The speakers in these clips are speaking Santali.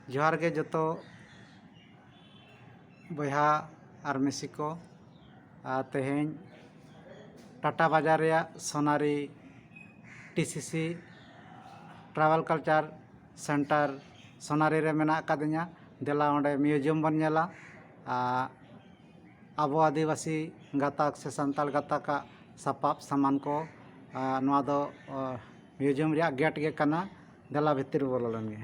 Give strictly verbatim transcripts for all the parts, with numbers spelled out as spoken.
ᱡᱚᱦᱟᱨ ᱜᱮ ᱡᱚᱛᱚ ᱵᱚᱭᱦᱟ ᱟᱨ ᱢᱤᱥᱤ ᱠᱚ᱾ ᱟᱨ ᱛᱮᱦᱮᱧ ᱴᱟᱴᱟ ᱵᱟᱡᱟᱨ ᱨᱮᱭᱟᱜ ᱥᱳᱱᱟᱨᱤ ᱴᱤ ᱥᱤ ᱥᱤ Tribal Culture Centre ᱥᱳᱱᱟᱨᱤ ᱨᱮ ᱢᱮᱱᱟᱜ ᱟᱠᱟᱫᱤᱧᱟ᱾ ᱫᱮᱞᱟ ᱚᱸᱰᱮ museum ᱵᱚᱱ ᱧᱮᱞᱟ᱾ ᱟᱨ ᱟᱵᱚ ᱟᱹᱫᱤᱵᱟᱹᱥᱤ ᱜᱟᱛᱟᱠ ᱥᱮ ᱥᱟᱱᱛᱟᱲ ᱜᱟᱛᱟᱠᱟᱜ ᱥᱟᱯᱟᱵ ᱥᱟᱢᱟᱱ ᱠᱚ, ᱟᱨ ᱱᱚᱣᱟ ᱫᱚ, ᱟᱨ museum ᱨᱮᱭᱟᱜ gate ᱜᱮ ᱠᱟᱱᱟ᱾ ᱫᱮᱞᱟ ᱵᱷᱤᱛᱤᱨ ᱵᱚᱞᱚ ᱞᱮᱱ ᱜᱮ᱾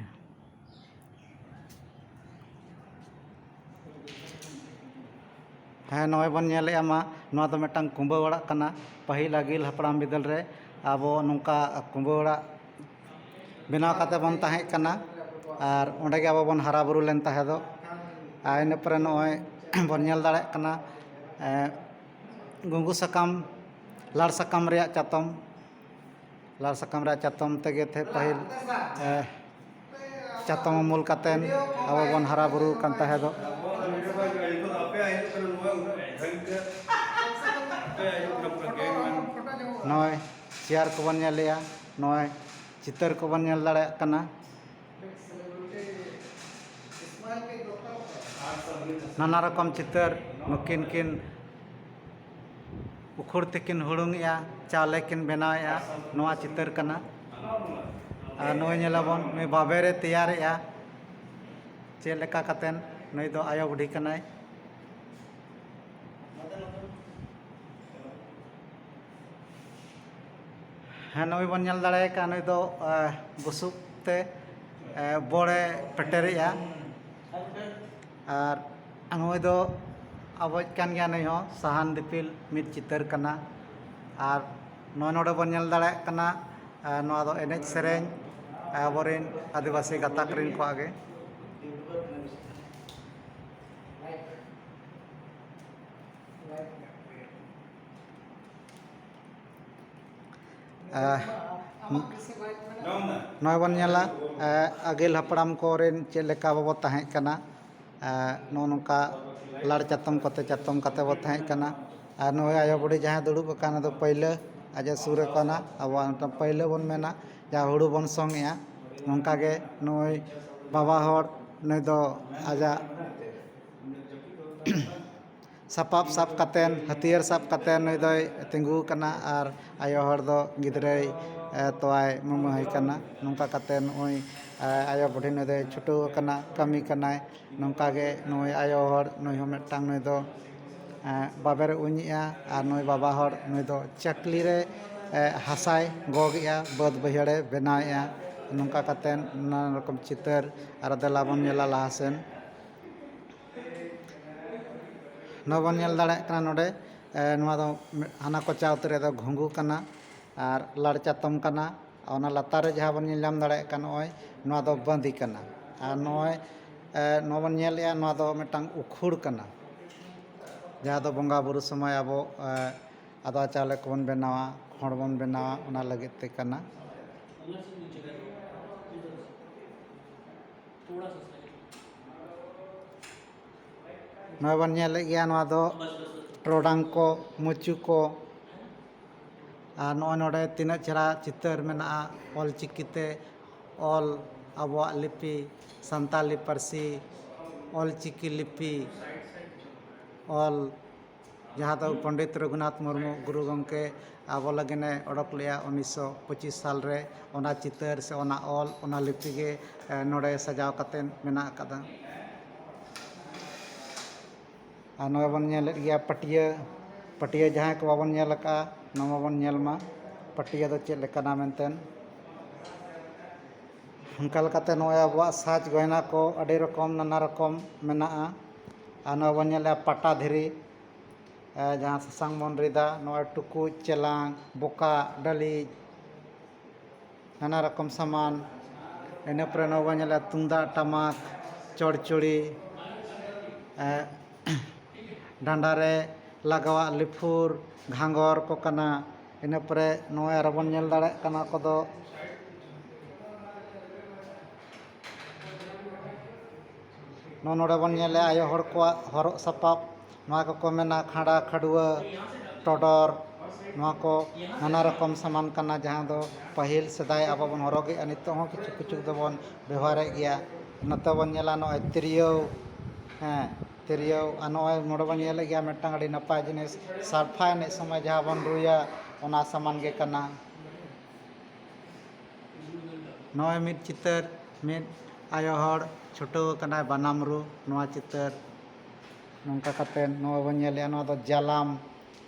ᱦᱮᱸ, ᱱᱚᱜᱼᱚᱭ ᱵᱚᱱ ᱧᱮᱞᱮᱫᱼᱟ ᱢᱟ, ᱱᱚᱣᱟ ᱫᱚ ᱢᱤᱫᱴᱟᱝ ᱠᱩᱸᱵᱟᱹ ᱚᱲᱟᱜ ᱠᱟᱱᱟ᱾ ᱯᱟᱹᱦᱤᱞ ᱟᱹᱜᱤᱞ ᱦᱟᱯᱲᱟᱢ ᱵᱤᱫᱟᱹᱞ ᱨᱮ ᱟᱵᱚ ᱱᱚᱝᱠᱟ ᱠᱩᱸᱵᱟᱹ ᱚᱲᱟᱜ ᱵᱮᱱᱟᱣ ᱠᱟᱛᱮ ᱵᱚᱱ ᱛᱟᱦᱮᱸ ᱠᱟᱱᱟ᱾ ᱟᱨ ᱚᱸᱰᱮ ᱜᱮ ᱟᱵᱚ ᱵᱚᱱ ᱦᱟᱨᱟ ᱵᱩᱨᱩ ᱞᱮᱱ ᱛᱟᱦᱮᱸ ᱫᱚ᱾ ᱟᱨ ᱤᱱᱟᱹ ᱯᱚᱨᱮ ᱱᱚᱜᱼᱚᱭ ᱵᱚᱱ ᱧᱮᱞ ᱫᱟᱲᱮᱭᱟᱜ ᱠᱟᱱᱟ, ᱮᱸ, ᱜᱩᱝᱜᱩ ᱥᱟᱠᱟᱢ, ᱞᱟᱲ ᱥᱟᱠᱟᱢ ᱨᱮᱭᱟᱜ ᱪᱟᱛᱚᱢ, ᱞᱟᱲ ᱥᱟᱠᱟᱢ ᱨᱮᱭᱟᱜ ᱪᱟᱛᱚᱢ ᱛᱮᱜᱮ ᱛᱮ ᱯᱟᱹᱦᱤᱞ, ᱮ, ᱪᱟᱛᱚᱢ ᱩᱢᱩᱞ ᱠᱟᱛᱮᱱ ᱟᱵᱚ ᱵᱚᱱ ᱦᱟᱨᱟ ᱵᱩᱨᱩ ᱟᱠᱟᱱ ᱛᱟᱦᱮᱸ ᱫᱚ᱾ ᱱᱚᱜᱼᱚᱭ ᱪᱮᱭᱟᱨ ᱠᱚᱵᱚᱱ ᱧᱮᱞᱮᱜᱼᱟ, ᱱᱚᱜᱼᱚᱭ ᱪᱤᱛᱟᱹᱨ ᱠᱚᱵᱚᱱ ᱧᱮᱞ ᱫᱟᱲᱮᱭᱟᱜ ᱠᱟᱱᱟ᱾ ᱱᱟᱱᱟ ᱨᱚᱠᱚᱢ ᱪᱤᱛᱟᱹᱨ ᱱᱩᱠᱤᱱ ᱠᱤᱱ ᱩᱠᱷᱩᱲ ᱛᱮᱠᱤᱱ ᱦᱩᱲᱩᱝᱮᱜᱼᱟ, ᱪᱟᱣᱞᱮ ᱠᱤᱱ ᱵᱮᱱᱟᱣᱮᱜᱼᱟ, ᱱᱚᱣᱟ ᱪᱤᱛᱟᱹᱨ ᱠᱟᱱᱟ᱾ ᱟᱨ ᱱᱩᱭ ᱧᱮᱞᱟᱵᱚᱱ, ᱱᱩᱭ ᱵᱟᱵᱮᱨᱮ ᱛᱮᱭᱟᱨᱮᱜᱼᱟ᱾ ᱪᱮᱫ ᱞᱮᱠᱟ ᱠᱟᱛᱮᱱ ᱱᱩᱭ ᱫᱚ ᱟᱭᱳ ᱵᱩᱰᱷᱤ ᱠᱟᱱᱟᱭ᱾ ᱦᱮᱸ, ᱱᱩᱭ ᱵᱚᱱ ᱧᱮᱞ ᱫᱟᱲᱮᱭᱟᱭ ᱠᱟᱱᱟ, ᱱᱩᱭ ᱫᱚ, ᱮ, ᱵᱩᱥᱩᱵ ᱛᱮ, ᱮ, ᱵᱚᱲᱮ ᱯᱮᱴᱮᱨᱮᱜᱼᱟ᱾ ᱟᱨ ᱱᱩᱭ ᱫᱚ ᱟᱵᱚᱭᱤᱡ ᱠᱟᱱ ᱜᱮᱭᱟ, ᱱᱩᱭ ᱦᱚᱸ ᱥᱟᱦᱟᱱ ᱫᱤᱯᱤᱞ ᱢᱤᱫ ᱪᱤᱛᱟᱹᱨ ᱠᱟᱱᱟ᱾ ᱟᱨ ᱱᱚᱜᱼᱚᱭ ᱱᱚᱰᱮ ᱵᱚᱱ ᱧᱮᱞ ᱫᱟᱲᱮᱭᱟᱜ ᱠᱟᱱᱟ, ᱮ, ᱱᱚᱣᱟ ᱫᱚ ᱮᱱᱮᱡ ᱥᱮᱨᱮᱧ, ᱮ, ᱟᱵᱚᱨᱮᱱ ᱟᱹᱫᱤᱵᱟᱹᱥᱤ ᱜᱟᱛᱟᱠ ᱨᱮᱱ ᱠᱚᱣᱟᱜ ᱜᱮ᱾ ᱮ, ᱱᱚᱜᱼᱚᱭ ᱵᱚᱱ ᱧᱮᱞᱟ, ᱮ, ᱟᱹᱜᱤᱞ ᱦᱟᱯᱲᱟᱢ ᱠᱚᱨᱮᱱ ᱪᱮᱫ ᱞᱮᱠᱟ ᱟᱵᱚ ᱵᱚ ᱛᱟᱦᱮᱸ ᱠᱟᱱᱟ᱾ ᱮ, ᱱᱚᱜᱼᱚ ᱱᱚᱝᱠᱟ ᱞᱟᱲ ᱪᱟᱛᱚᱢ ᱠᱚᱛᱮ, ᱪᱟᱛᱚᱢ ᱠᱟᱛᱮ ᱵᱚ ᱛᱟᱦᱮᱸ ᱠᱟᱱᱟ᱾ ᱟᱨ ᱱᱩᱭ ᱟᱭᱳ ᱵᱩᱰᱷᱤ ᱡᱟᱦᱟᱸᱭ ᱫᱩᱲᱩᱵ ᱟᱠᱟᱱᱟ, ᱚᱱᱟ ᱫᱚ ᱯᱟᱹᱭᱞᱟᱹ, ᱟᱡᱟᱜ ᱥᱩᱨ ᱨᱮ ᱠᱟᱱᱟ, ᱟᱵᱚᱣᱟᱜ ᱢᱤᱫᱴᱟᱝ ᱯᱟᱹᱭᱞᱟᱹ ᱵᱚᱱ ᱢᱮᱱᱟ, ᱡᱟᱦᱟᱸ ᱦᱩᱲᱩ ᱵᱚᱱ ᱥᱚᱝ ᱮᱜᱼᱟ᱾ ᱱᱚᱝᱠᱟ ᱜᱮ ᱱᱩᱭ ᱵᱟᱵᱟ ᱦᱚᱲ ᱱᱩᱭ ᱫᱚ ᱟᱡᱟᱜ ᱥᱟᱯᱟᱵ ᱥᱟᱵ ᱠᱟᱛᱮᱱ, ᱦᱟᱹᱛᱭᱟᱹᱨ ᱥᱟᱵ ᱠᱟᱛᱮᱱ ᱱᱩᱭ ᱫᱚᱭ ᱛᱤᱸᱜᱩ ᱟᱠᱟᱱᱟ ᱟᱨ ᱟᱭᱳ ᱦᱚᱲ ᱫᱚ ᱜᱤᱫᱽᱨᱟᱹᱭ, ᱮ, ᱛᱚᱣᱟᱭ ᱢᱟᱹᱢᱟᱹᱭ ᱠᱟᱱᱟ᱾ ᱱᱚᱝᱠᱟ ᱠᱟᱛᱮᱱ ᱱᱩᱭ, ᱮ, ᱟᱭᱳ ᱵᱩᱰᱷᱤ ᱱᱩᱭ ᱫᱚᱭ ᱪᱷᱩᱴᱟᱹᱣ ᱟᱠᱟᱱᱟ, ᱠᱟᱹᱢᱤ ᱠᱟᱱᱟᱭ᱾ ᱱᱚᱝᱠᱟ ᱜᱮ ᱱᱩᱭ ᱟᱭᱳ ᱦᱚᱲ ᱱᱩᱭ ᱦᱚᱸ ᱢᱤᱫᱴᱟᱝ ᱱᱩᱭ ᱫᱚ, ᱮ, ᱵᱟᱵᱮᱨᱮ ᱩᱧᱮᱜᱼᱟ ᱟᱨ ᱱᱩᱭ ᱵᱟᱵᱟ ᱦᱚᱲ ᱱᱩᱭ ᱫᱚ ᱪᱟᱹᱠᱞᱤ ᱨᱮ, ᱮ, ᱦᱟᱥᱟᱭ ᱜᱚᱜᱮᱜᱼᱟ, ᱵᱟᱹᱫᱽ ᱵᱟᱹᱭᱦᱟᱹᱲᱮ ᱵᱮᱱᱟᱣᱮᱜᱼᱟ᱾ ᱱᱚᱝᱠᱟ ᱠᱟᱛᱮᱱ ᱱᱟᱱᱟ ᱨᱚᱠᱚᱢ ᱪᱤᱛᱟᱹᱨ᱾ ᱟᱨ ᱫᱮᱞᱟ ᱵᱚᱱ ᱧᱮᱞᱟ ᱞᱟᱦᱟ ᱥᱮᱱ᱾ ᱱᱚᱣᱟ ᱵᱚᱱ ᱧᱮᱞ ᱫᱟᱲᱮᱭᱟᱜ ᱠᱟᱱᱟ ᱱᱚᱰᱮ, ᱮ, ᱱᱚᱣᱟ ᱫᱚ ᱦᱟᱱᱟ ᱠᱚᱪᱟ ᱩᱛᱟᱹᱨ ᱨᱮᱫᱚ ᱜᱷᱩᱸᱜᱩ ᱠᱟᱱᱟ ᱟᱨ ᱞᱟᱲ ᱪᱟᱛᱚᱢ ᱠᱟᱱᱟ᱾ ᱚᱱᱟ ᱞᱟᱛᱟᱨ ᱨᱮ ᱡᱟᱦᱟᱸ ᱵᱚᱱ ᱧᱮᱞ ᱧᱟᱢ ᱫᱟᱲᱮᱭᱟᱜ ᱠᱟᱱ ᱱᱚᱜᱼᱚᱭ, ᱱᱚᱣᱟ ᱫᱚ ᱵᱟᱸᱫᱤ ᱠᱟᱱᱟ᱾ ᱟᱨ ᱱᱚᱜᱼᱚᱭ, ᱮ, ᱱᱚᱣᱟ ᱵᱚᱱ ᱧᱮᱞᱮᱜᱼᱟ, ᱱᱚᱣᱟ ᱫᱚ ᱢᱤᱫᱴᱟᱝ ᱩᱠᱷᱩᱲ ᱠᱟᱱᱟ, ᱡᱟᱦᱟᱸ ᱫᱚ ᱵᱚᱸᱜᱟ ᱵᱩᱨᱩ ᱥᱚᱢᱚᱭ ᱟᱵᱚ, ᱮ, ᱟᱫᱽᱣᱟ ᱪᱟᱣᱞᱮ ᱠᱚᱵᱚᱱ ᱵᱮᱱᱟᱣᱟ, ᱠᱷᱚᱸᱰ ᱵᱚᱱ ᱵᱮᱱᱟᱣᱟ, ᱚᱱᱟ ᱞᱟᱹᱜᱤᱫ ᱛᱮ ᱠᱟᱱᱟ᱾ ᱱᱚᱜᱼᱚᱭ ᱵᱚᱱ ᱧᱮᱞᱮᱫ ᱜᱮᱭᱟ, ᱱᱚᱣᱟ ᱫᱚ ᱴᱚᱨᱚᱰᱟᱝ ᱠᱚ, ᱢᱩᱪᱩ ᱠᱚ, ᱟᱨ ᱱᱚᱜᱼᱚᱭ ᱱᱚᱰᱮ ᱛᱤᱱᱟᱹᱜ ᱪᱮᱦᱨᱟ ᱪᱤᱛᱟᱹᱨ ᱢᱮᱱᱟᱜᱼᱟ, ᱚᱞ ᱪᱤᱠᱤ ᱛᱮ ᱚᱞ, ᱟᱵᱚᱣᱟᱜ ᱞᱤᱯᱤ, ᱥᱟᱱᱛᱟᱞᱤ ᱯᱟᱹᱨᱥᱤ, ᱚᱞ ᱪᱤᱠᱤ ᱞᱤᱯᱤ, ᱚᱞ, ᱡᱟᱦᱟᱸ ᱫᱚ ᱯᱚᱱᱰᱤᱛ ᱨᱚᱜᱷᱩᱱᱟᱛᱷ ᱢᱩᱨᱢᱩ ᱜᱩᱨᱩ ᱜᱚᱢᱠᱮ ᱟᱵᱚ ᱞᱟᱹᱜᱤᱫ ᱮ ᱚᱰᱚᱠ ᱞᱮᱫᱼᱟ ᱩᱱᱤᱥᱥᱚ ᱯᱚᱸᱪᱤᱥ ᱥᱟᱞ ᱨᱮ᱾ ᱚᱱᱟ ᱪᱤᱛᱟᱹᱨ ᱥᱮ ᱚᱱᱟ ᱚᱞ, ᱚᱱᱟ ᱞᱤᱯᱤ ᱜᱮ, ᱮ, ᱱᱚᱰᱮ ᱥᱟᱡᱟᱣ ᱠᱟᱛᱮᱫ ᱢᱮᱱᱟᱜ ᱟᱠᱟᱫᱟ᱾ ᱟᱨ ᱱᱚᱜᱼᱚᱭ ᱵᱚᱱ ᱧᱮᱞᱮᱫ ᱜᱮᱭᱟ ᱯᱟᱹᱴᱭᱟᱹ, ᱯᱟᱹᱴᱭᱟᱹ ᱡᱟᱦᱟᱸᱭ ᱠᱚ ᱵᱟᱵᱚᱱ ᱧᱮᱞ ᱟᱠᱟᱫᱼᱟ, ᱱᱚᱣᱟ ᱢᱟᱵᱚᱱ ᱧᱮᱞ ᱢᱟ, ᱯᱟᱹᱴᱭᱟᱹ ᱫᱚ ᱪᱮᱫ ᱞᱮᱠᱟᱱᱟ ᱢᱮᱱᱛᱮ᱾ ᱚᱱᱠᱟ ᱞᱮᱠᱟᱛᱮ ᱱᱚᱜᱼᱚᱭ ᱟᱵᱚᱣᱟᱜ ᱥᱟᱡᱽ ᱜᱚᱭᱱᱟ ᱠᱚ ᱟᱹᱰᱤ ᱨᱚᱠᱚᱢ, ᱱᱟᱱᱟ ᱨᱚᱠᱚᱢ ᱢᱮᱱᱟᱜᱼᱟ᱾ ᱟᱨ ᱱᱚᱣᱟ ᱵᱚᱱ ᱧᱮᱞᱮᱫᱼᱟ ᱯᱟᱴᱟ ᱫᱷᱤᱨᱤ, ᱮ, ᱡᱟᱦᱟᱸ ᱥᱟᱥᱟᱝ ᱵᱚᱱ ᱨᱤᱫᱟ, ᱱᱚᱜᱼᱚᱭ ᱴᱩᱠᱩᱡ, ᱪᱮᱞᱟᱝ, ᱵᱚᱠᱟ, ᱰᱟᱹᱞᱤᱡ, ᱱᱟᱱᱟ ᱨᱚᱠᱚᱢ ᱥᱟᱢᱟᱱ᱾ ᱤᱱᱟᱹ ᱯᱚᱨᱮ ᱱᱚᱣᱟ ᱵᱚᱱ ᱧᱮᱞᱟ ᱛᱩᱢᱫᱟᱜ, ᱴᱟᱢᱟᱠ, ᱪᱚᱲᱪᱚᱲᱤ, ᱮ, ᱰᱟᱸᱰᱟ ᱨᱮ ᱞᱟᱜᱟᱣᱟᱜ ᱞᱤᱯᱷᱩᱨ, ᱜᱷᱟᱸᱜᱚᱨ ᱠᱚ ᱠᱟᱱᱟ᱾ ᱤᱱᱟᱹ ᱯᱚᱨᱮ ᱱᱚᱜᱼᱚᱭ ᱟᱨᱚ ᱵᱚᱱ ᱧᱮᱞ ᱫᱟᱲᱮᱭᱟᱜ ᱠᱟᱱᱟ ᱠᱚᱫᱚ, ᱱᱚᱜᱼᱚ ᱱᱚᱰᱮ ᱵᱚᱱ ᱧᱮᱞᱮᱜᱼᱟ ᱟᱭᱳ ᱦᱚᱲ ᱠᱚᱣᱟᱜ ᱦᱚᱨᱚᱜ ᱥᱟᱯᱟᱵ, ᱱᱚᱣᱟ ᱠᱚᱠᱚ ᱢᱮᱱᱟ ᱠᱷᱟᱸᱰᱟ, ᱠᱷᱟᱹᱰᱩᱣᱟᱹ, ᱴᱚᱰᱚᱨ, ᱱᱚᱣᱟ ᱠᱚ ᱱᱟᱱᱟ ᱨᱚᱠᱚᱢ ᱥᱟᱢᱟᱱ ᱠᱟᱱᱟ, ᱡᱟᱦᱟᱸ ᱫᱚ ᱯᱟᱹᱦᱤᱞ ᱥᱮᱫᱟᱭ ᱟᱵᱚ ᱵᱚᱱ ᱦᱚᱨᱚᱜᱮᱜᱼᱟ, ᱱᱤᱛᱚᱜ ᱦᱚᱸ ᱠᱤᱪᱷᱩ ᱠᱤᱪᱷᱩ ᱫᱚᱵᱚᱱ ᱵᱮᱣᱦᱟᱨᱮᱫ ᱜᱮᱭᱟ᱾ ᱱᱚᱛᱮ ᱵᱚᱱ ᱧᱮᱞᱟ ᱱᱚᱜᱼᱚᱭ ᱛᱤᱨᱭᱳ, ᱦᱮᱸ, ᱛᱤᱨᱭᱳ᱾ ᱟᱨ ᱱᱚᱜᱼᱚᱭ ᱱᱚᱰᱮ ᱵᱚᱱ ᱧᱮᱞᱮᱫ ᱜᱮᱭᱟ ᱢᱤᱫᱴᱟᱝ ᱟᱹᱰᱤ ᱱᱟᱯᱟᱭ ᱡᱤᱱᱤᱥ, ᱥᱟᱲᱯᱷᱟ ᱮᱱᱮᱡ ᱥᱚᱢᱚᱭ ᱡᱟᱦᱟᱸ ᱵᱚᱱ ᱨᱩᱭᱟ, ᱚᱱᱟ ᱥᱟᱢᱟᱱ ᱜᱮ ᱠᱟᱱᱟ᱾ ᱱᱚᱜᱼᱚᱭ ᱢᱤᱫ ᱪᱤᱛᱟᱹᱨ, ᱢᱤᱫ ᱟᱭᱳ ᱦᱚᱲ ᱪᱷᱩᱴᱟᱹᱣ ᱟᱠᱟᱱᱟᱭ ᱵᱟᱱᱟᱢ ᱨᱩ, ᱱᱚᱣᱟ ᱪᱤᱛᱟᱹᱨ᱾ ᱱᱚᱝᱠᱟ ᱠᱟᱛᱮ ᱱᱚᱜᱼᱚᱭ ᱵᱚᱱ ᱧᱮᱞᱮᱜᱼᱟ, ᱱᱚᱣᱟ ᱫᱚ ᱡᱟᱞᱟᱢ,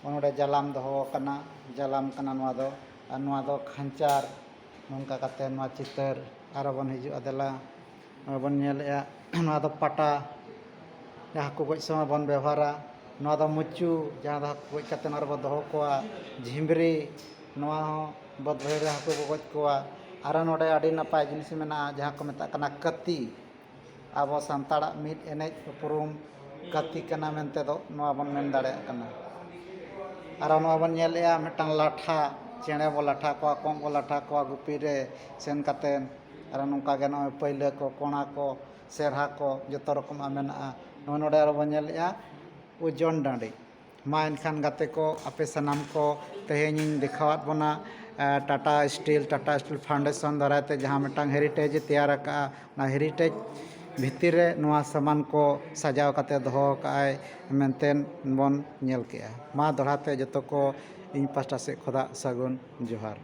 ᱱᱚᱰᱮ ᱡᱟᱞᱟᱢ ᱫᱚᱦᱚ ᱟᱠᱟᱱᱟ, ᱡᱟᱞᱟᱢ ᱠᱟᱱᱟ ᱱᱚᱣᱟ ᱫᱚ, ᱟᱨ ᱱᱚᱣᱟ ᱫᱚ ᱠᱷᱟᱧᱪᱟᱨ᱾ ᱱᱚᱝᱠᱟ ᱠᱟᱛᱮ ᱱᱚᱣᱟ ᱪᱤᱛᱟᱹᱨ ᱟᱨᱚ ᱵᱚᱱ ᱦᱤᱡᱩᱜᱼᱟ, ᱫᱮᱞᱟ᱾ ᱱᱚᱜᱼᱚᱭ ᱵᱚᱱ ᱧᱮᱞᱮᱜᱼᱟ, ᱱᱚᱣᱟ ᱫᱚ ᱯᱟᱴᱟ, ᱡᱟᱦᱟᱸ ᱦᱟᱹᱠᱩ ᱜᱚᱡ ᱥᱚᱢᱚᱭ ᱵᱚᱱ ᱵᱮᱣᱦᱟᱨᱟ᱾ ᱱᱚᱣᱟ ᱫᱚ ᱢᱩᱪᱩ, ᱡᱟᱦᱟᱸ ᱫᱚ ᱦᱟᱹᱠᱩ ᱜᱚᱡ ᱠᱟᱛᱮ ᱱᱚᱣᱟ ᱨᱮᱵᱚ ᱫᱚᱦᱚ ᱠᱚᱣᱟ᱾ ᱡᱷᱤᱢᱵᱽᱨᱤ, ᱱᱚᱣᱟ ᱦᱚᱸ ᱵᱟᱹᱫᱽ ᱵᱟᱹᱭᱦᱟᱹᱲ ᱨᱮ ᱦᱟᱹᱠᱩ ᱠᱚ ᱜᱚᱡ ᱠᱚᱣᱟ᱾ ᱟᱨᱚ ᱱᱚᱰᱮ ᱟᱹᱰᱤ ᱱᱟᱯᱟᱭ ᱡᱤᱱᱤᱥ ᱢᱮᱱᱟᱜᱼᱟ, ᱡᱟᱦᱟᱸ ᱠᱚ ᱢᱮᱛᱟᱜ ᱠᱟᱱᱟ ᱠᱟᱹᱛᱤ᱾ ᱟᱵᱚ ᱥᱟᱱᱛᱟᱲᱟᱜ ᱢᱤᱫ ᱮᱱᱮᱡ ᱩᱯᱨᱩᱢ ᱠᱟᱹᱛᱤ ᱠᱟᱱᱟ ᱢᱮᱱᱛᱮ ᱫᱚ ᱱᱚᱣᱟ ᱵᱚᱱ ᱢᱮᱱ ᱫᱟᱲᱮᱭᱟᱜ ᱠᱟᱱᱟ᱾ ᱟᱨᱚ ᱱᱚᱣᱟ ᱵᱚᱱ ᱧᱮᱞᱮᱜᱼᱟ, ᱢᱤᱫᱴᱟᱝ ᱞᱟᱴᱷᱟ, ᱪᱮᱬᱮ ᱵᱚ ᱞᱟᱴᱷᱟ ᱠᱚᱣᱟ, ᱠᱚᱸᱜ ᱵᱚ ᱞᱟᱴᱷᱟ ᱠᱚᱣᱟ ᱜᱩᱯᱤ ᱨᱮ ᱥᱮᱱ ᱠᱟᱛᱮᱫ᱾ ᱟᱨᱚ ᱱᱚᱝᱠᱟ ᱜᱮ ᱱᱚᱜᱼᱚᱭ ᱯᱟᱹᱭᱞᱟᱹ ᱠᱚ, ᱠᱚᱬᱟ ᱠᱚ, ᱥᱮᱨᱦᱟ ᱠᱚ, ᱡᱚᱛᱚ ᱨᱚᱠᱚᱢᱟᱜ ᱢᱮᱱᱟᱜᱼᱟ᱾ ᱱᱚᱜᱼᱚᱭ ᱱᱚᱰᱮ ᱟᱨᱚ ᱵᱚᱱ ᱧᱮᱞᱮᱜᱼᱟ ᱳᱡᱚᱱ ᱰᱟᱺᱰᱤ᱾ ᱢᱟ ᱮᱱᱠᱷᱟᱱ ᱜᱟᱛᱮ ᱠᱚ, ᱟᱯᱮ ᱥᱟᱱᱟᱢ ᱠᱚ ᱛᱮᱦᱮᱧᱤᱧ ᱫᱮᱠᱷᱟᱣᱟᱫ ᱵᱚᱱᱟ, ᱮ, Tata steel, Tata steel foundation ᱫᱟᱨᱟᱭ ᱛᱮ ᱡᱟᱦᱟᱸ ᱢᱤᱫᱴᱟᱝ ᱦᱮᱨᱤᱴᱮᱡᱽ ᱮ ᱛᱮᱭᱟᱨ ᱟᱠᱟᱫᱼᱟ, ᱚᱱᱟ ᱦᱮᱨᱤᱴᱮᱡᱽ ᱵᱷᱤᱛᱤᱨ ᱨᱮ ᱱᱚᱣᱟ ᱥᱟᱢᱟᱱ ᱠᱚ ᱥᱟᱡᱟᱣ ᱠᱟᱛᱮ ᱫᱚᱦᱚ ᱟᱠᱟᱫᱼᱟᱭ ᱢᱮᱱᱛᱮ ᱵᱚᱱ ᱧᱮᱞ ᱠᱮᱜᱼᱟ᱾ ᱢᱟ ᱫᱚᱦᱲᱟ ᱛᱮ ᱡᱚᱛᱚ ᱠᱚ ᱤᱧ ᱯᱟᱥᱴᱟ ᱥᱮᱫ ᱠᱷᱚᱱᱟᱜ ᱥᱟᱹᱜᱩᱱ ᱡᱚᱦᱟᱨ᱾